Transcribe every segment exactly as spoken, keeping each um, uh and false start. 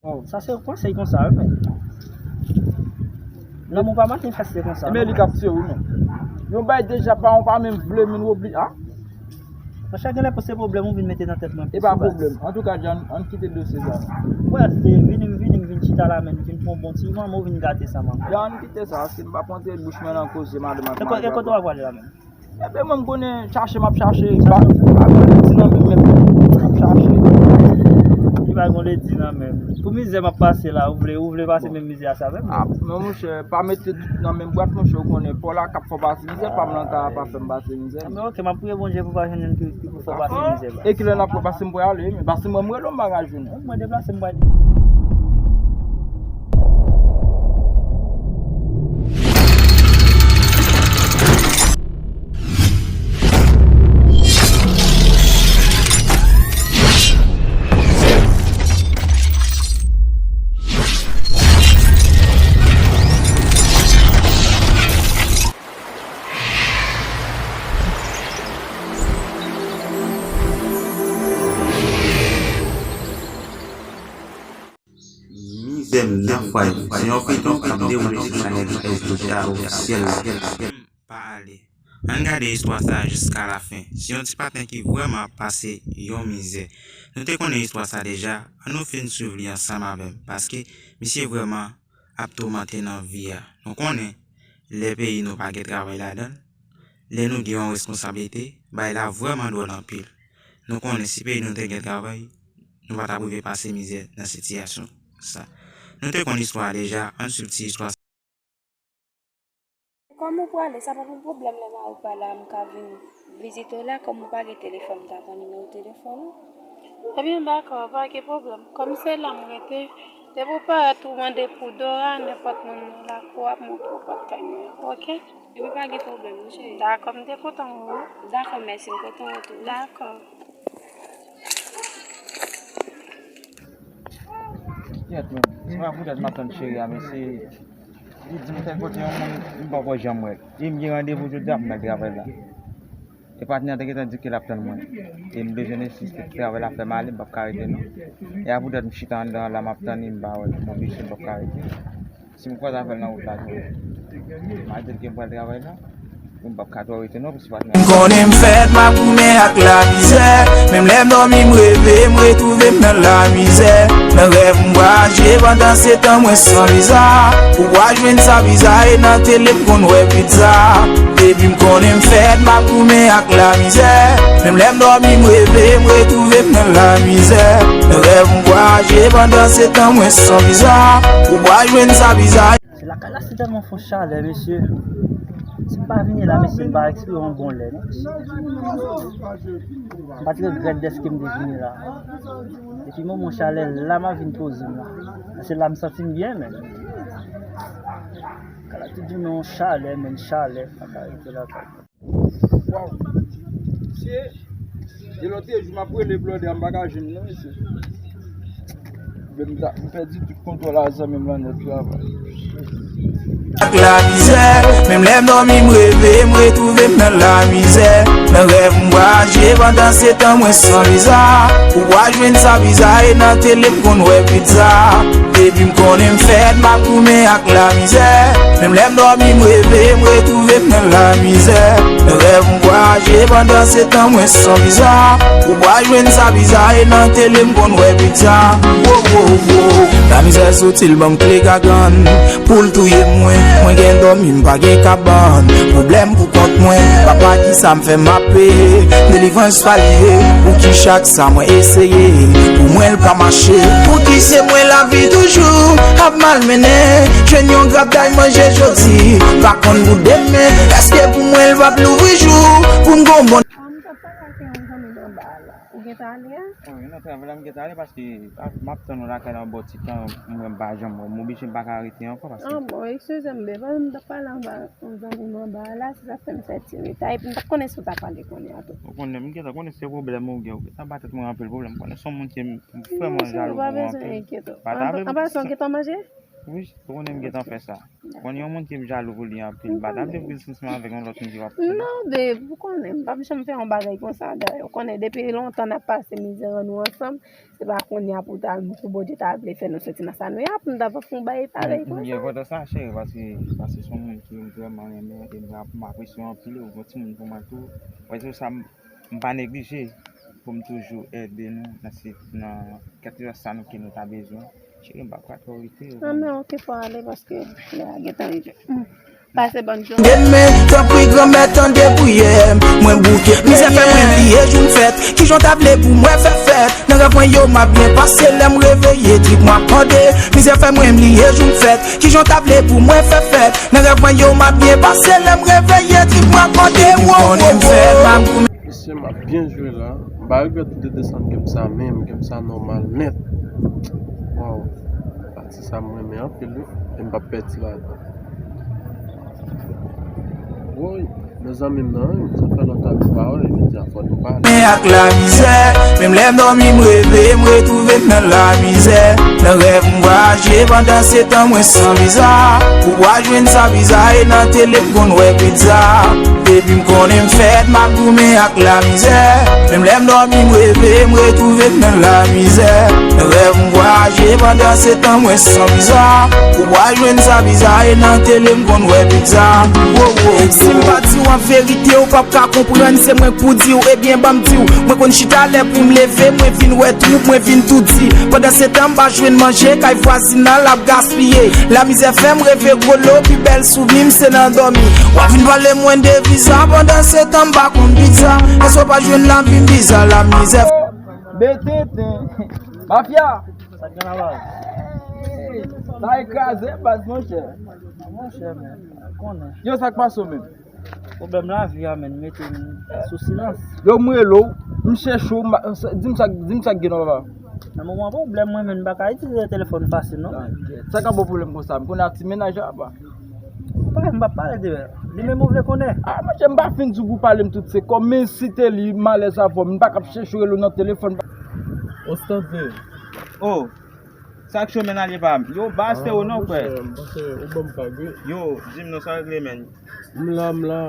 Oh, sa se yon konsèy konsa, wi, men. Lanmou pa maten fèt, se konsa. Ebyen, li k ap tiye w, wi, men. Yon bay deja pa, ou pa menm vle, men ou oblije. Ah, monchè, genlè pou se pwoblèm ou vin mete nan tèt mwen. E pa pwoblèm. Antouka, John, ann kite dosye sa. Wè, se vini, m vini, m vin chita la, men m vin pran bon ti manman, ou vin gate sa, manman. John, kite sa, paske m p ap rantre bouch mwen nan koze madanm ak mari. E kote w ap prale la, menm? Ebyen, mwen, m konnen chache m ap chache. Pa, pa gon ledi nan men m, men m ap chache. Li pa gon ledi nan men m. Pou mizè m ap pase la, ou vle, ou vle pase menm mizè a sa avè m? Ah, men monchè, pa mete tout nan menm bwat, monchè, ou konnen. Paw la k ap fè w pase mizè, pa m nan ka pa fè m pase mizè. Men oke, m ap priye Bondye pou pa jwenn youn ki, ki pou fè w pase mizè. E kilè n ap pase, m pral ale, men pase mwen, m rele w, m pa ka jwenn ou. Mwen deplase, m pral. Mizè m nan fwaye. Se yon feyton k ap dewoule sou chanèl S J K ofisyèl la. Pa ale. Ann gade istwa sa a jiska lafen. Se yon ti patnè ki vrèman ap pase yon mizè. Nou te konnen istwa sa a deja, ann nou fin swiv li ansanm avè m, paske misye vrèman ap toumante nan vi a. Nou konnen, lè peyi nou pa gen travay ladan l, lè nou gen yon reskonsablite, bagay la vrèman dwòl anpil. Nou konnen si peyi nou te gen travay, nou pa t ap rive pase mizè nan sitiyasyon sa. Nou te konn istwa a deja, ann swiv ti istwa sa. Kòm ou prale, sa pa pou pwoblèm lè mari w pa la, m ka vin vizite w la, kòm ou pa gen telefòn, m ta pran nimewo telefòn ou. Ebyen, dakò, pa gen pwoblèm. Kòm se la m rete, depi w parèt ou mande pou Dora, nenpòt moun nan lakou ap montre w pòt kay mwen, oke? Epi pa gen pwoblèm, non, cheri. Dakò, m te kontan wè w. Dakò, mèsi, m kontan wè w tou. Dakò. Kèt, men. Se pa poutèt m ap tann cheri a, men se, li di m fè kote yon moun, m poko janm wè l. E m gen randevou jodi a pou m al travay la. E patnè an te gentan di ke l ap tann mwen. E m bezwen ensiste pou travay la fè m ale, m p ap ka rete non. E a poutèt m chita anndan an la, m ap tann li, m pa wè l, m oblije, m p ap ka rete. Si m kwaze avè l nan wout la tou, m a di l ke m pral travay la, pou m p ap ka twò rete non, pou si patnè an. M konnen m fèt, m ap goumen ak lamizè. Menm lè m dòmi, m reve, m retwouve m nan lamizè. Nan rèv, m vwayaje, pandan se tan mwen san viza. Ou pral jwenn sa viza, e nan tele m konn wè pizza. Depi m konnen m fèt, m ap goumen ak lamizè. Menm lè m dòmi, m reve, m retwouve m nan lamizè. Nan rèv, m vwayaje, pandan se tan mwen san viza. Ou pral jwenn sa viza. Se lakay la, se tèlman fè yon chalè, mesye. Si m pa vini la, mesye, m pa respire yon bon lè, non, mesye. M pa t regrèt dèske m te vini la. Depi moman chalè la, m ap vin poze m la. Se la m santi m byen, men. Kala tout jounen yon chalè, men chalè. Pa ka rete lakay. Waw. Mesye, de lòt jou m ap rele blòdè a, m pa ka jwenn non, mesye. M ta, m pèdi tout kontwòl a zanmi m lan nèt travay. Ak lamizè, menm lè m dòmi, m reve, m retwouve m nan lamizè. Nan rèv, m vwayaje, pandan se tan mwen san viza. Ou pral jwenn sa viza, e nan tele m konn wè pizza. Depi m konnen m fèt, m ap goumen ak lamizè. Menm lè m dòmi, m reve, m retwouve m nan lamizè. Nan rèv, m vwayaje, pandan se tan mwen san viza. Ou pral jwenn sa viza, e nan tele m konn wè pizza. Wo, wo, wo. Lamizè soti l ban m kle gagann. Pou l touye mwen, mwen gen dòmi, m pa gen kabann. Pwoblèm pou kont mwen, papa kisa m fè m ap peye. Delivrans pa l ye, pouki chak sa mwen eseye, pou mwen l pa mache. Pouki se mwen lavi toujou ap malmennen, jwenn yon grapday manje jodi, pa konn pou demen, èske pou mwen l p ap louvri jou, pou m gon bon. Ah, m t ap pale ak yon zanmi m anba a la. Ou gentan ale a? Wi, nan travay la m gentan ale paske m ap tann ou lakay la yon bon ti tan, mwen m pa janm wè w, m oblije m pa ka rete ankò paske. Ah bon, eskize m, bebe, m t ap pale anba yon zanmi m anba a la, se sa k fè m fè ti reta, epi m pa t konnen si w t ap pale kounye a tou. Ou konnen, m gentan konnen se pwoblèm ou gen, ou gentan ba tèt mwen anpil pwoblèm, m konnen se yon moun ke m vrèman jalou pou ou anpil. An pasan, ou gentan manje? Wi, ou konnen m gentan fè sa. Bon, yon moun ki m jalou pou li anpil, m pa ta vle pran sans mwen avèk yon lòt moun ki w ap fè. Non, babe, ou konnen, m p ap janm fè yon bagay konsa, dayè. Ou konnen, depi lontan n ap pase mizè an nou ansanm, se pa kounye a pou ta, pou Bondye ta vle fè nou soti nan sa nou ye a, pou nou ta fè yon bagay parèy konsa. M gen kontan sa, cheri, paske, paske se yon moun ki m vrèman renmen, e m ap, m apresye w anpil, ou yon timoun pou mwen tou. Wè, se sa, m, m pa neglije pou m toujou ede nou nan si, nan kèlkeswa sa nou ke nou ta bezwen. Cheri, m p ap ka twò rete. Ah, men oke, fò ale paske lè a gentan rive. Hmm. Pase bòn jounen. Demen, tanpri, Granmèt, tande priyè m. Mwen bouke. Mizè fè mwen bliye jou m fèt. Kijan w ta vle pou mwen fè fèt? Nan rèv mwen yo, m ap byen pase lè m reveye, trip mwen ap mande. Mizè fè mwen bliye jou m fèt. Kijan w ta vle pou mwen fè fèt? Nan rèv mwen yo, m ap byen pase lè m reveye, trip mwen ap mande. Wo, wo, wo. Mesye, m ap byen jwe la. M pa regrèt m te desann game sa menm, game sa nòmal nèt. Waw. Pati sa m renmen anpil wi. E m p ap pèdi ladan. Woy, mezanmi m nan, sa fè lontan nou pa wè, jodi a fò nou pale. Men ak lamizè, menm lè m dòmi m reve, m retwouve m nan lamizè. Nan rèv m vwayaje, pandan se tan mwen san viza. Ou pa jwenn sa viza, e nan tele m konn wè pizza. Depi m konnen m fèt, m ap goumen ak lamizè. Menm lè m dòmi, m reve, m retwouve m nan lamizè. Nan rèv, m vwayaje, pandan se tan mwen san viza. Ou pa jwenn sa viza, e nan tele, m konn wè pizza. Wo, wo, wo. Si m pa di w an verite, ou p ap ka konprann, se mwen k pou di w, ebyen, ban m di w. Mwen konn chita lè pou m leve, mwen vin wè twoup, mwen vin toudi. Pandan se tan, m pa jwenn manje, kay vwazin nan l ap gaspiye. Lamizè fè m reve gwo lo, pi bèl souvni m se nan dòmi. W ap vin pale mwen de viza, pandan se tan m pa konn pizza. Èske w pa jwenn lavi m biza, lamizè. Betenten. Mafya. Sa k gen la baz? Sa e kraze baz, monchè. Monchè, men, konnen. Yo, sa k pase w menm? Pwoblèm lavi a, men, mete m sou silans. Yo, m rele w, m chèche w, m pa, di m sa, di m sa k gen non, papa. Nan moman pwoblèm mwen, men, m pa ka itilize telefòn fasil, non. Sa ka bon pwoblèm konsa? M konnen ak ti mennaj la, papa. Ou pa, m pa pale de li menm ou vle konnen. Ah, monchè, m pa fin di w pou pale m tout se kòm, men si te li malèz avè w, m pa k ap chèche w rele w nan telefòn. Ostante. Oh, sa k cho men alye pa m. Yo, ba se ou non, frè. Monchè, m panse ou ban m vag wi. Yo, di m non, sa regle, men. M la, m la.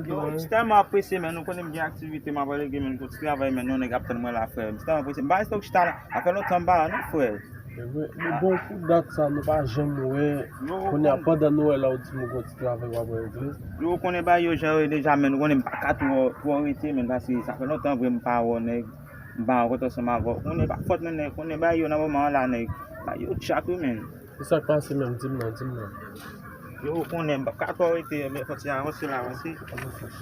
Yo, m tèlman apresye, men, nou konnen m gen aktivite, m ap al regle, men, yon ti travay, men, yon nèg ap tann mwen la, frè. M tèlman apresye. M pa rete chita la. Sa fè lontan m pa la, non, frè. Se vre. Men bon, pou dat sa, nou pa janm wè. Kounye a, pandan nou wè la, ou di nou gon ti travay w ap regle. Yo, ou konnen bagay yo jan yo ye deja, men, ou konnen m pa ka twò, twò rete, men, paske sa fè lontan vre m pa wè nèg. M pa rankontre ansanm avè w. Konnen pa fòt mwen, nèg. Konnen bagay yo nan moman an la, nèg. Bagay yo tchak wi, men. Kisa k pase menm? Di m non, di m non. Yo, ou konnen, m p ap ka twò rete, men fòk se avanse la, avanse.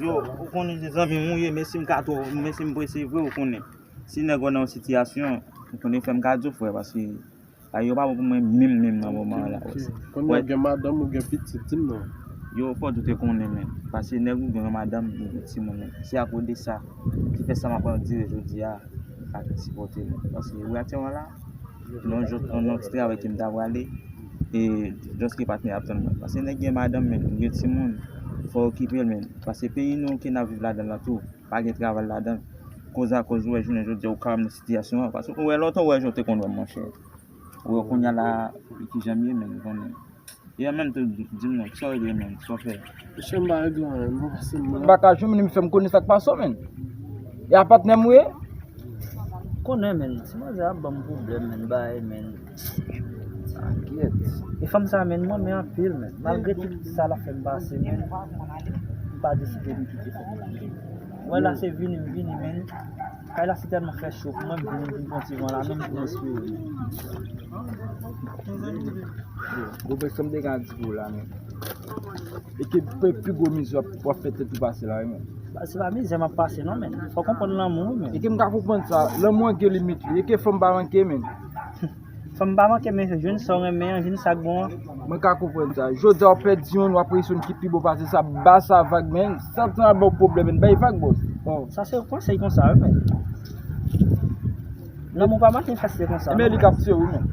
Yo, ou konnen se zanmi m ou ye, men si m ka twò, men si m prese vre, ou konnen. Si nèg ou nan yon sitiyasyon, ou konnen fè m ka di w, frè, paske bagay yo pa bon pou mwen menm, menm nan moman an la. Konnen ou gen madanm, ou gen pitit, di m non. Yo, fòk ou te konnen, men. Paske nèg ou gen yon madanm, ou gen timoun, men. Se akoz de sa ki fè sa m ap andire jodi a, pa ka sipòte, men. Paske reyaksyon an la, nan yon, nan yon ti travay ke m ta prale, e lòske patnè ap tann mwen. Paske nèg gen madanm, men, gen timoun, fò okipe l, men. Paske peyi nou ke n ap viv ladan l la tou, pa gen travay ladan l. Koz a koz, ou wè, jounen jodi a, ou ka wè m nan sitiyasyon an. Paske ou wè, lontan ou wè jan w te konn wè m, monchè. Ou wè, kounye a la, ki jan m ye, men, ou konnen. E an menm tan, di m non, kisa w regle menm, kisa w fè? Monchè, m pa regle anyen, m pase m la. M pa ka jwenn moun, m fè m konnen sa k pase w, menn. E a patnè m ou ye? Konnen, menn, ti manzè ap ban m pwoblèm, menn, bay, menn. Sa kyèt. E fanm sa, menn, m renmen anpil, menn. Malgre tout sa l ap fè m pase, menn, m pa deside m kite fanm nan. Mwen la, se vini m vini, menn. Kay la, se tèlman fè cho pou mwen, m vini, m vin pran ti van la, menm pou m respire. Yo, gwo bèk, sa m te ka di pou w la, menn. E ke pe pi gwo mizè w ap, w ap fè tèt ou pase la, wi, menn. Ba, se pa mizè m ap pase, non, menn. Fò w konprann lanmou, wi, menn. E ke m ka konprann sa, lanmou an gen limit li. E ke fanm pa manke, menn. Fanm pa manke, men jwenn sa w renmen an, jwenn sa k bon an. Mwen ka konprann sa. Jodi a, w pèdi youn, w ap reyisi youn ki pi bon pase sa, ba sa vag, menn. Sa t ap ba w pwoblèm, menn. Bay vag, bòs. Bon. Sa se konsèy konsa, wi, menn. Lanmou pa mache fasil konsa, non. Men li k ap tiye w, wi, menn.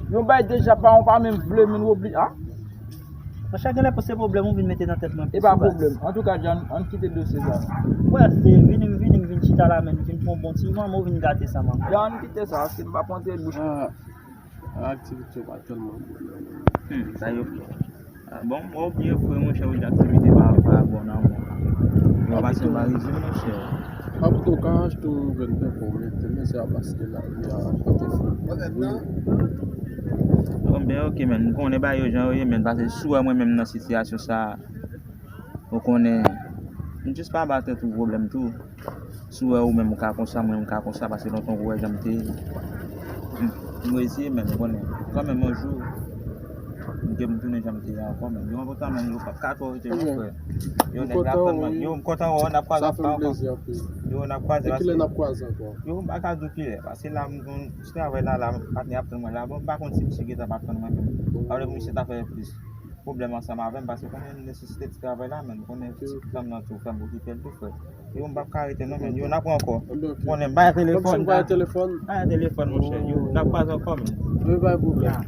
Yon bay deja pa, w pa menm vle, menn, w obli-, a? Monchè, genlè pou se pwoblèm ou vin mete nan tèt mwen. E pa pwoblèm. Antouka, Jan, ann kite dosye sa. Wè, se vini m vini m vin chita la, menn, m vin pran yon bon ti van, men w vin gate sa, man. Jan, ann kite sa, paske m pa pran tèt bouch. Ah. Aktivite yo pa tèlman bon nan mwen. Hmm, sa yo. Ah, bon, w oblije frè, monchè, ou di aktivite pa, pa bon nan mwen. Yo pa pase yon mari di, monchè. Apre tou, w ka achte yon grenn pèpè, w mete, men se pa paske lavi a pote fwi pou ou. Bon, ben, ok, men, m konnen bagay yo jan yo ye, men, paske si w wè mwen menm nan sitiyasyon sa a, ou konnen, m jis pa ba tèt ou pwoblèm tou. Si w wè ou menm ou ka konsa, mwen m ka konsa, paske lontan ou wè jan m te ye. M, m reziye, men m konnen. Kanmenm, yon jou, m te, m tounen jan m te ye ankò, men. Yo, kontan, men, yo p ap ka twò rete, mon frè. Yo, nèg la ap tann mwen. Yo, m kontan wè w, n ap kwaze ankò. Yo, n ap kwaze, paske yo, m pa ka di w kilè, paske la, m, m, ti travay la, la, patnè ap tann mwen la. Bon, m pa konn si misye gentan p ap tann mwen menm. Alò, misye ta fè plis pwoblèm ansanm avè m, paske konnen nesesite ti travay la, men konnen ti tan nan tou, fè m okipe l tou, frè. Yo, m p ap ka rete non, men yo, n ap wè ankò. Konnen, bay telefòn, bay telefòn, monchè, yo, n ap kwaze ankò, men. Yo, bay pwoblèm.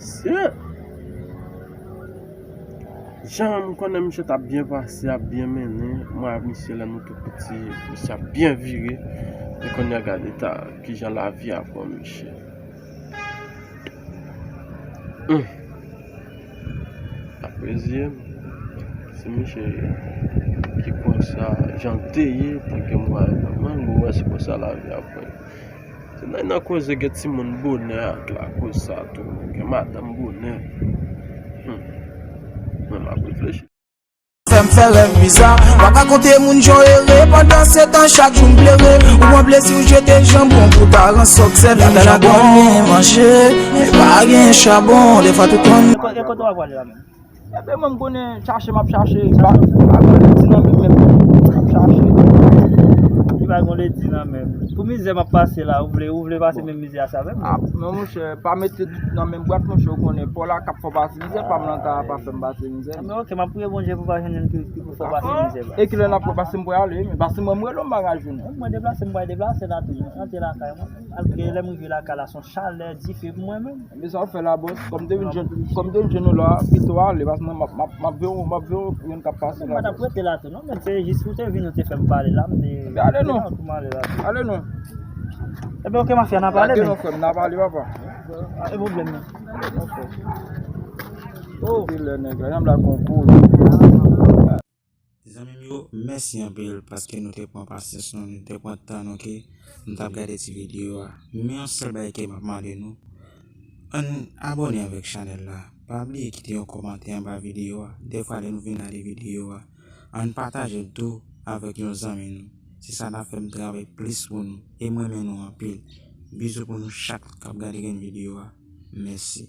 Mesye, jan m konnen misye t ap byen pase, ap byen mennen, mwen ak misye lè nou te piti, misye ap byen vire. Men kounye a gade ta, kijan lavi a pran misye. Hmm. Apre zye m, se misye ki konsa, jan l te ye, te gen mwa nan mango, wè se konsa lavi a pran. Se nan, nan koze gen timoun bonè ak lakoz sa tou, gen madanm bonè. Hmm. Mwen m ap reflechi. Fè m fè rèv biza. Pa ka konte moun jan w ere. Pandan se tan chak jou m plere. Ou pran plezi w jete janbon pou ta rann sòksè vin janbon. Pa gen manje, men pa gen chabon. Defwa tout konn. E kote w ap pale la menm? Ebyen mwen m konnen chache m ap chache. Pa, pa gen ledi nan men m menm. M ap chache. Li pa gen ledi nan men m. Pou mizè m ap pase la, ou vle, ou vle pase menm mizè a sa avè m? Ah, non, monchè, pa mete tout nan menm bwat, monchè, ou konnen. Paw la k ap fè w pase mizè, pa m lan ka pa fè m pase mizè. Men ok, m ap priye Bondye pou pa jwenn youn ki, ki pou fè w pase mizè ba. E kilè n ap pase m pou ale, men pase mwen m rele w m pa ka jwenn ou. Mwen deplase, m pral deplase la tou. Rantre lakay mwen. Malgre lè m rive lakay la, se yon chalè, dife pou mwen menm. Men sa w fè la, bòs, kòm te vin jwenn, kòm te vin jwenn ou la, pito ale, paske mwen m ap, m ap, m ap veye w, m ap veye w, youn k ap pase la. Mwen t ap rete la tou, non, men se jis ou te vin, ou te fè m pale la, m te. Ebyen, ale non. Ale non. Ebyen, ok, mafya, n a pale, men. Lage non, frè m, n a pale, papa. Pa gen pwoblèm, non. Ok. Oh. Kote lè nèg la, janm la gon koze. Zanmi m yo, mèsi anpil paske nou te pran pasyans nou, nou te pran tan nou ke nou t ap gade ti videyo a. Men yon sèl bagay ke m ap mande nou, ann abòne avèk chanèl la. Pa bliye kite yon kòmantè anba videyo a. Dèfwa lè nou vin gade videyo a, ann pataje l tou avèk yon zanmi nou. Se sa n ap fè m travay plis pou nou. E m renmen nou anpil. Bizou pou nou chak k ap gade grenn videyo a. Mèsi.